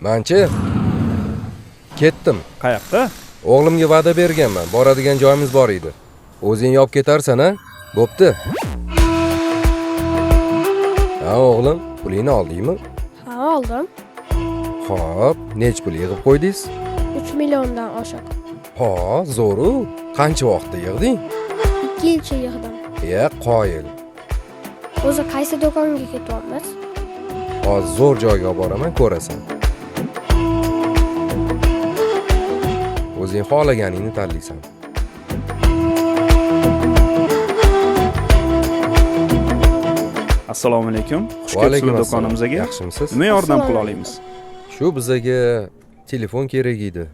Manchi ketdim. Qayoqqa? O'g'limga va'da berganman, boradigan joyimiz bor edi. O'zing yop ketarsan, a? Bo'pti. Ha, o'g'lim, pulingni oldingmi? Ha, oldim. Xo'p, nech pul yig'ib qo'ydingiz? 3 milliondan oshiq. Ha, zo'ru. Qancha vaqtda yig'ding? 2 yilcha yig'dim. Ya, qoyil. O'zi qaysi do'konga ketyapmiz? Hozir zo'r joyga olib boraman, ko'rasan. O'zing xohlaganingni tanlaysan. Assalomu alaykum. Xush Va alaykum kelibsizlar assalom. do'konimizga. Yaxshimisiz? Nima yordam Assalomu qila alaykum. olamiz? Shu bizaga telefon kerak edi.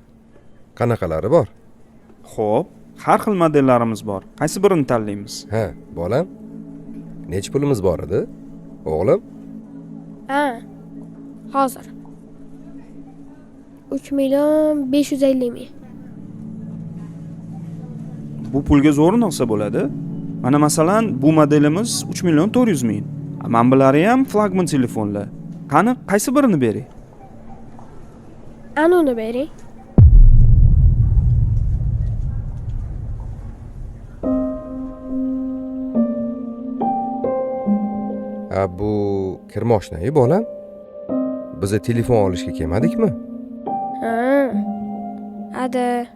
Qanaqalari bor? Xo'p, har xil modellarimiz bor. Qaysi birini tanlaymiz? Ha, bolam. Necha pulimiz bor edi? O'g'lim? Ha. Hozir. 3 million 550 ming. Bu pulga zo'rini olsa bo'ladi. Mana masalan, bu modelimiz 3 million 400 ming. Mana bulari ham flagman telefonlar. Qani, qaysi birini beray? Ana uni bering. Ha, bu kirmoshna-yu bolam. Biza telefon olishga kelmadikmi? Ha. Ada.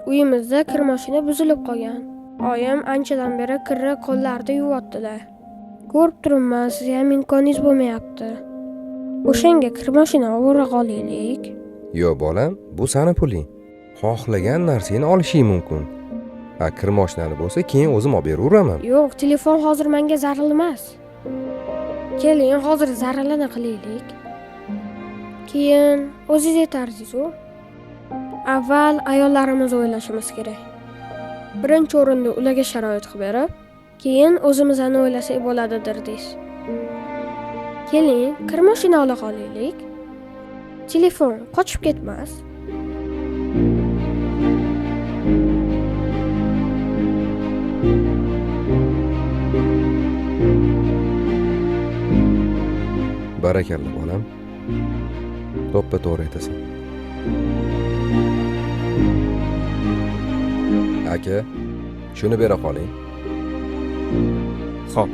Uyimizda kir mashina buzilib qolgan. Oyim anchadan beri kirni qo'llarida yuvyaptilar. Ko'rib turibman, sizga ham imkoningiz bo'lmayapti. O'shanga kir mashina o'g'ri olaylik. Yo'q bolam, bu sani puling. Xohlagan narsangni olishing mumkin. Ha, kir mashinani bo'lsa keyin o'zim olib beraveraman. Yo'q, telefon hozir menga zaril emas. Keling, hozir zarilini qilaylik. Keyin o'zingiz aytarsiz-u. Avval ayollarimizni o'ylashimiz kerak. Birinchi o'rinda ularga sharoit qilib berib, keyin o'zimizni o'ylasak bo'ladidir deysiz. Keling, kir mashina ola qolaylik. Telefon qochib ketmas. Barakalla bolam. To'ppa to'g'ri aytasan. Aka, shuni bera qoling. Xo'p.